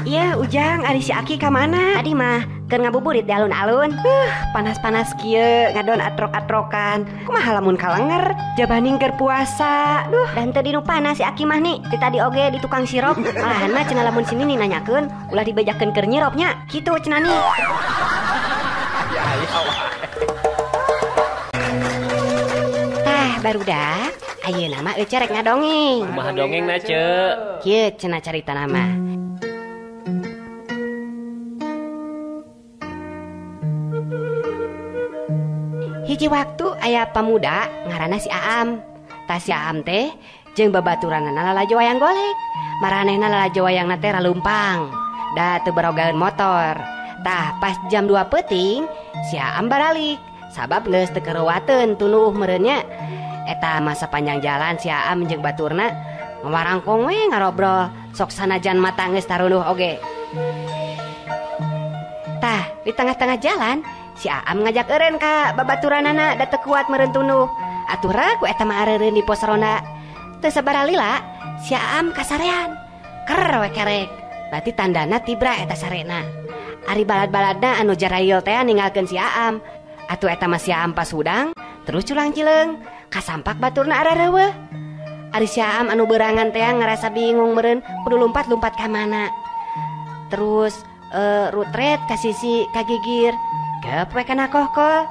Iya, Ujang, ari si Aki ka mana? Tadi mah keur ngabuburit di alun-alun. Panas-panas kieu ngadon atrok-atrokan. Kumaha lamun kalenger? Jabaning keur puasa. Duh, dan teu dinu panas si Aki mah nih. Ti tadi oge di tukang sirup. Malahan mah cenah lamun si Nini nanyakeun, ulah dibejakeun keur nyirop nya. Kitu cenah nih. Tah, barudak. Ayeuna mah euceu rek ngadongeng. Kumaha dongengna, Ceu? Kieu cenah caritana mah. Hiji waktu aya pamuda ngaranna si Aam. Tah si Aam teh jeung babaturanana lalajo wayang golek. Maranehna lalajo wayangna teh ralumpang. Da teu barogaeun motor. Tah pas jam 2 peuting si Aam baralik sabab geus teu kerewateun tunuh meureun nya. Eta masa panjang jalan si Aam jeung baturna ngawarangkong we ngarobrol sok sanajan mata geus tarunduh oge. Tah di tengah-tengah jalan si Aam ngajak eureun ka babaturanana da teu kuat meureun tunduh. Atuh rek ku eta mah areureun di pos ronda. Teu sabaraha lila si Aam kasarean. Ker we kerek. Berarti tandana tibra eta sarena. Ari balad-baladna anu jarail teh ninggalkeun si Aam. Atuh eta mah si Aam pas hudang terus culang cileung kasampak baturna arareuweuh. Ari si Aam anu beurangan teh ngarasa bingung meureun kudu lumpat-lumpat ka mana. Terus rutret ka sisi ka gigir. Gep we kana kohkol.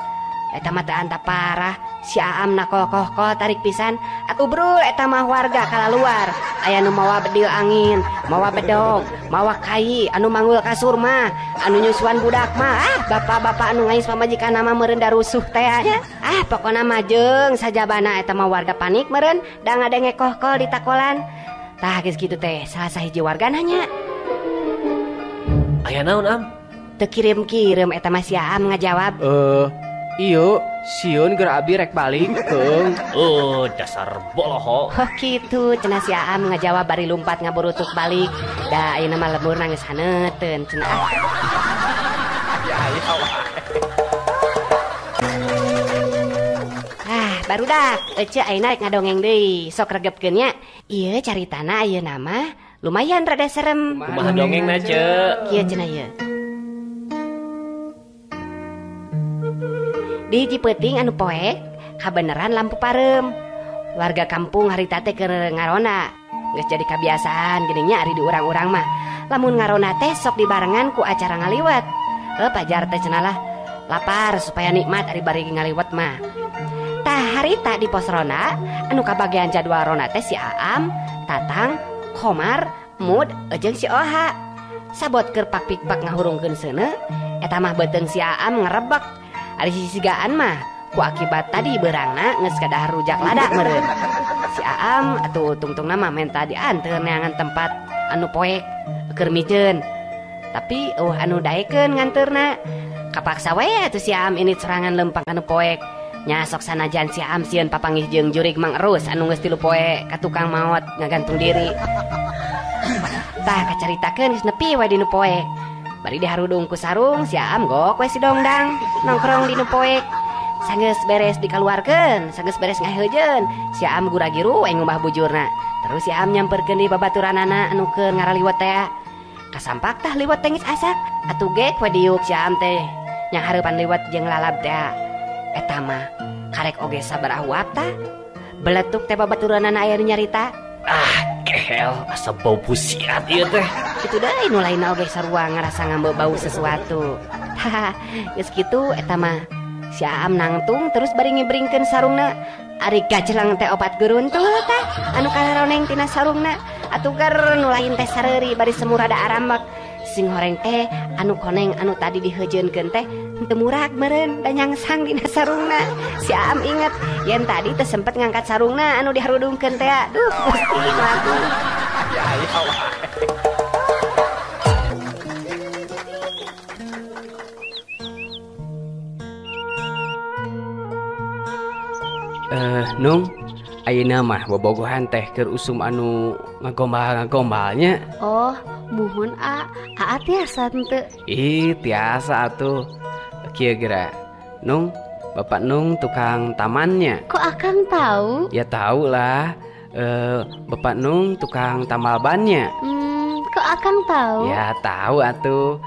Eta mah teu anta parah. Si Aam na kohkol tarik pisan. Atuh brul eta mah warga kalaluar. Aya nu mawa bedil angin, mawa bedog, mawa kai, anu manggul kasur mah, anu nyusuan budak mah. Ah, bapak-bapak anu ngais pamajikan mah meureun darusuh teh nya. Ah, pokona mah jeung sajabana eta mah warga panik meureun da ngadenge kohkol di takolan. Tah geus kitu teh salah sahiji warga nanya. Aya naon, Am? Teu kirim-kirim eta mah si Aam ngajawab. Iyo, sieun geura abi rek balik, keung. Oh, dasar boloho. Oh, kitu cenah si Aam ngajawab bari lumpat ngaburutuk balik. Da ayeuna mah lemburna geus haneuteun cenah. Ah, barudak, ece ayeuna rek ngadongeng deui. Sok regepkeun nya. Ieu caritana ayeuna mah lumayan rada serem. Kumaha dongengna, Ceu? Kieu cenah ieu. Di hiji peuting anu poek, kabeneran lampu pareum. Warga kampung harita teh keur ngarona. Geus jadi kabiasaan geuning nya ari di urang-urang mah. Lamun ngarona teh sok dibarengan ku acara ngaliwet. Heuh pajar teh cenah lah. Lapar supaya nikmat ari bari ngaliwet mah. Tah harita di pos ronda anu kabagian jadwal ronda teh si Aam, Tatang, Komar, Mud, jeung si Oha. Sabot keur pak-pikpak ngahurungkeun seuneu, eta mah beuteung si Aam ngerebek. Ari sisigaan mah ku akibat tadi beurangna geus kadahar rujak lada meureun. Si Aam atuh tungtungna mah menta dianteur neangan tempat anu poek keur miceun. Tapi eueuh anu daekeun nganteurna. Kapaksa we atuh si Aam ini sorangan lempang anu poek. Nya sok sanajan si Aam sieun papanggih jeung jurig Mang Erus anu geus 3 poe ka tukang maot ngagantung diri. Tah kacaritakeun geus nepi we di nu poek. Bari diharudung ku sarung si Aam gok we si dongdang nongkrong di nu poek. Sanggeus beres dikaluarkeun, sanggeus beres ngaheujeun, si Aam gura-giru we ngumbah bujurna. Terus si Aam nyamperkeun di babaturanana anu keur ngaraliwet teh. Kasampak tah liwet teh geus asak, atuh gek we diuk si Aam teh nyanghareupan liwet jeung lalab teh. Eta mah karek oge sabaraha huap tah. Beletuk teh babaturanana aya nu nyarita. Ah, kehel, asa bau pusiat ieu teh. Kitu deui nu lainna oge sarua ngarasa ngambeu bau sesuatu. Haha, geus kitu eta mah si Aam nangtung terus bari ngibringkeun sarungna. Ari gajlang teh opat geruntul tah anu kalaroneng tina sarungna. Atuh ger nu lain teh sareuri bari semur rada arambek. Sing horeng teh anu koneng anu tadi diheujeunkeun teh teu murag meureun da nyangsang dina sarungna. Si Aam inget yen tadi teh sempet ngangkat sarungna anu diharudungkeun teh. Duh, Gusti nu agung. Nung, ayeuna mah bobogohan teh keur usum anu ngagombal-ngagombalnya. Oh, muhun a, aa tiasa henteu. Ih, tiasa atuh. Kieu geura. Nung, Bapak Nung tukang tamannya. Kok akang tahu? Ya tahu lah. Bapak Nung tukang tambal bannya. Kok Kok Akang tahu? Ya tahu atuh.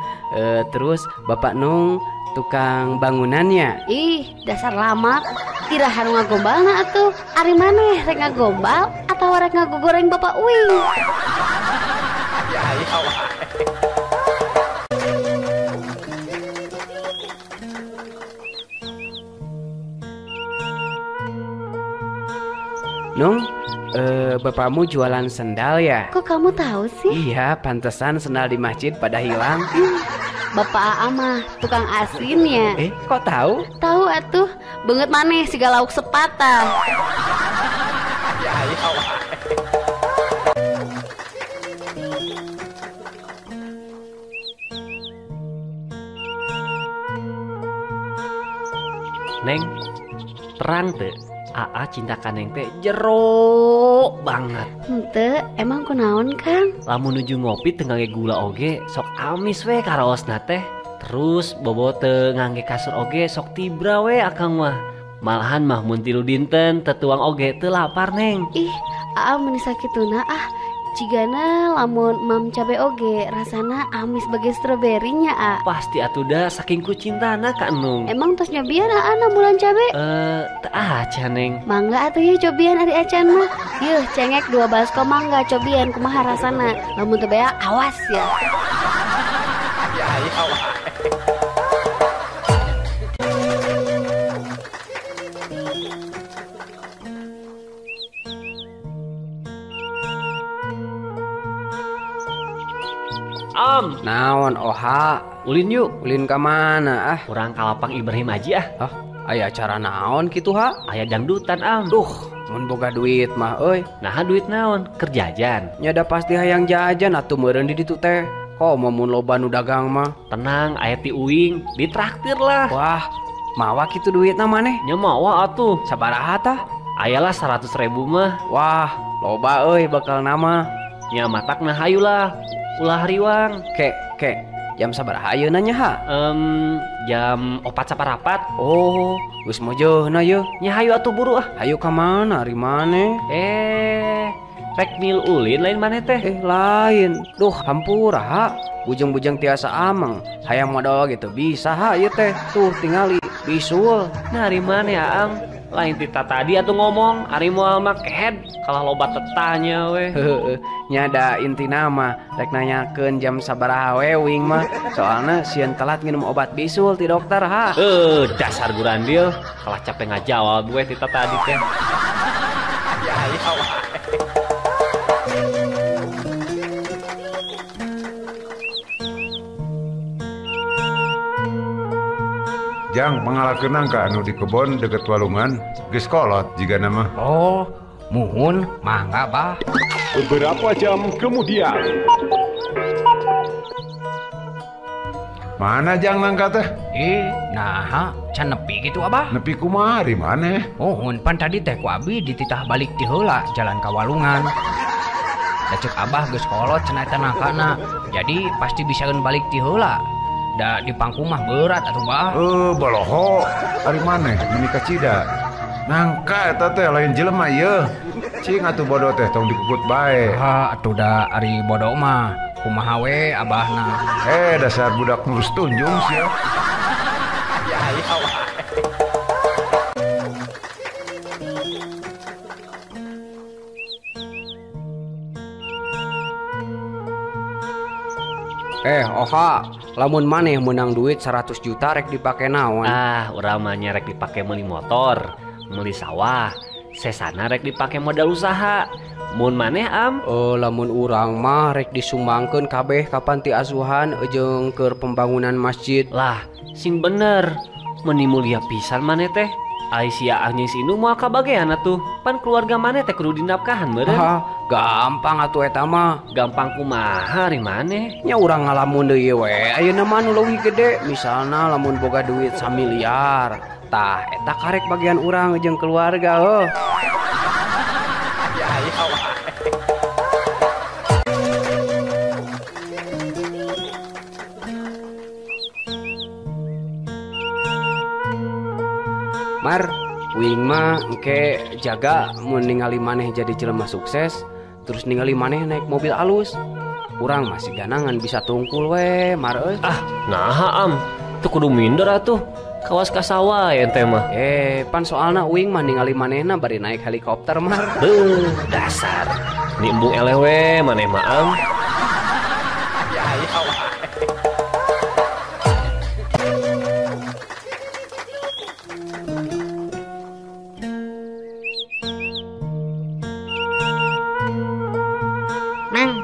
Terus Bapak Nung tukang bangunannya. Ih, dasar lama. Iraha nu ngagombalna atuh. Ari maneh rek ngagombal atawa rek ngagogoreng Bapak Uing? Nung, bapakmu jualan sendal ya? Kok kamu tahu sih? Iya, pantesan sendal di masjid pada hilang. Bapak Aa mah tukang asin ya. Kok tahu? Tahu atuh, beungeut maneh siga lauk sepatah. Neng, terang teu? Aa cinta ka Neng teh jero banget. Henteu, emang kunaon Kang? Lamun nuju ngopi teu ngangge gula oge sok amis we karaosna teh. Terus bobo teu ngangge kasur oge sok tibra we akang mah. Malahan mah mun 3 dinten teu tuang oge teu lapar Neng. Ih, Aa meuni sakituna ah. Cigana lamun mam cabe oge rasana amis bagai stroberinya A. Pasti atuh da saking ku cintana ka Nung. Emang tos nyobian Aa na bulan cabe? Teu acan Neng. Mangga atuh ya cobian ari acan mah. Yeuh cengek 2 baskom mangga cobian kumaha rasana. Lamun teu beak awas ya. Am. Naon oha? Ulin yuk. Ulin ka mana ah? Urang ka lapang Ibrahim Aji ah. Hah? Aya acara naon kitu ha? Aya dangdutan am. Duh, mun boga duit mah euy. Naha duit naon? Keur jajan. Nya da pasti hayang jajan atuh meureun di ditu teh. Komo mun loba nu dagang mah. Tenang, aya ti uing, ditraktir lah. Wah, mawa kitu duitna maneh? Nya mawa atuh. Sabaraha tah? Ayalah 100.000 mah. Wah, loba euy bakal nama. Nya matakna hayu lah. Ulah riwang. Ke jam sabaraha ayeuna nya ha? Jam 4.15. Oh, geus mojohna yeuh. Nya hayu atuh buru ah. Hayu ka mana ari maneh? Rek mil ulin lain maneh teh. Lain. Duh, hampura ha. Bujeng-bujeng tiasa ameng. Hayang modal gitu bisa ha ieu teh. Tuh tingali bisul. Nah ari maneh Aang? Lain tita tadi atuh ngomong, ari moal mah kehed kalah loba tetanya we. Heueuh, nya da intina mah rek nanyakeun jam sabaraha we wing mah. Soalna sieun telat nginum obat bisul ti dokter ha. Dasar gurandil, kalah capek ngajawab we tita tadi teh. Jang pangalakeun nangka anu di kebon deket walungan geus kolot jigana mah. Oh, muhun mangga bah. Beberapa jam kemudian. Mana jang nangka teh? Naha can nepi kitu abah. Nepi kumaha ari maneh? Muhun pan tadi teh ku abi dititah balik ti heula jalan ka walungan. Da ceuk abah geus kolot cenah eta nangkana. Jadi pasti bisaeun balik ti heula. Da di pangku mah berat atuh bah. Boloho ari maneh meuni kacida. Nangka eta teh lain jelema ieu. Cing atuh bodo teh tong dikukut bae. Ha atuh da ari bodo mah kumaha we abahna. Dasar budak nurus tunjung sia. Oha, lamun maneh menang duit 100 juta rek dipake naon? Ah, urang mah nya rek dipake meuli motor, meuli sawah, sesana rek dipake modal usaha. Mun maneh am? Lamun urang mah rek disumbangkeun kabeh ka panti asuhan jeung keur pembangunan masjid. Lah, sing bener. Meuni mulia pisan maneh teh. Ai sia jeung si Inu moal kabagean atuh. Pan keluarga maneh teh kudu dinafkahan meureun. Gampang atuh eta mah. Gampang kumaha ari maneh? Nya urang ngalamun deui we. Ayeuna mah nu leuwih gede, misalna lamun boga duit 1 miliar. Tah eta karek bagian urang jeung keluarga heuh. Mar, wing mah engke jaga mun ningali maneh jadi jelema sukses, terus ningali maneh naik mobil alus. Urang masih ganangan bisa tungkul we, Mar euy. Ah, naha am. Teu kudu minder atuh. Kawas ka sawah ente mah. Pan soalna uing mah ningali manehna bari naik helikopter, Mar. Beuh, dasar. Ni embung eleh we maneh mah am. Ya wae.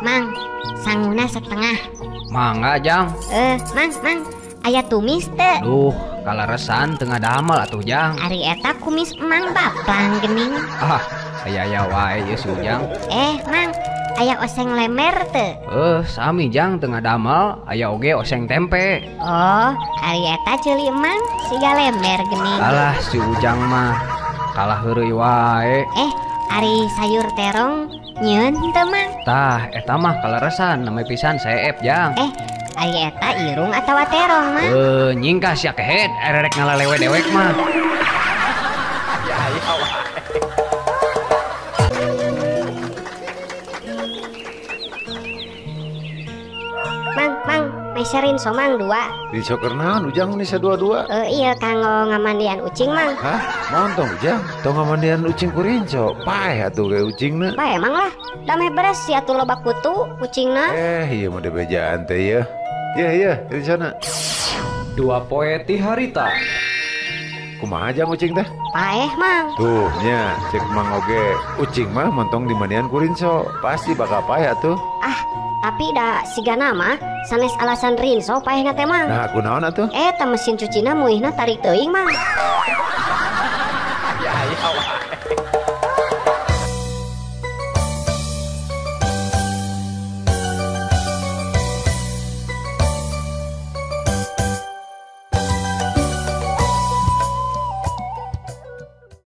Mang, sanguna setengah. Mangga, Jang. Mang, aya tumis teu? Duh, kalaresan tengah damel atuh, Jang. Ari eta kumis emang baplang gening. Ah, aya-aya wae ieu si Ujang. Mang, aya oseng lemer teu? Sami Jang tengah damel, aya oge oseng tempe. Oh, ari eta ceuli emang siga lemer gening. Alah, si Ujang mah kalah heureuy wae. Ari sayur terong nyieun teu, Mang? Tah, eta mah kaleresan namai pisan seep, Jang. Ari eta irung atawa terong, Mang? Nyingkah sia kehed erek ngalalewe dewek mah. Ya wae. Mang, meserin somang dua. Rinso keur naon Ujang meni sadua-dua? Iya kanggo ngamandian ucing, Mang. Hah? Montong Ujang, tong ngamandian ucing ku Rinso. Paeh atuh ge ucingna. Paeh emang lah. Dameh beres sia atuh loba kutu ucingna. Ieu mah debejaan teh yeuh. Yeuh, Rinsona. Dua poe ti harita. Kumaha Jang ucing teh? Paeh, Mang. Tuh nya, cek Mang oge. Ucing mah montong dimandian ku Rinso. Pasti bakal paeh atuh. Ah, tapi da sigana mah sanes alasan Rinso paehna teh, Mang. Nah, kunaon atuh? Eta mesin cucina muihna tarik teuing, Mang. Ya wae.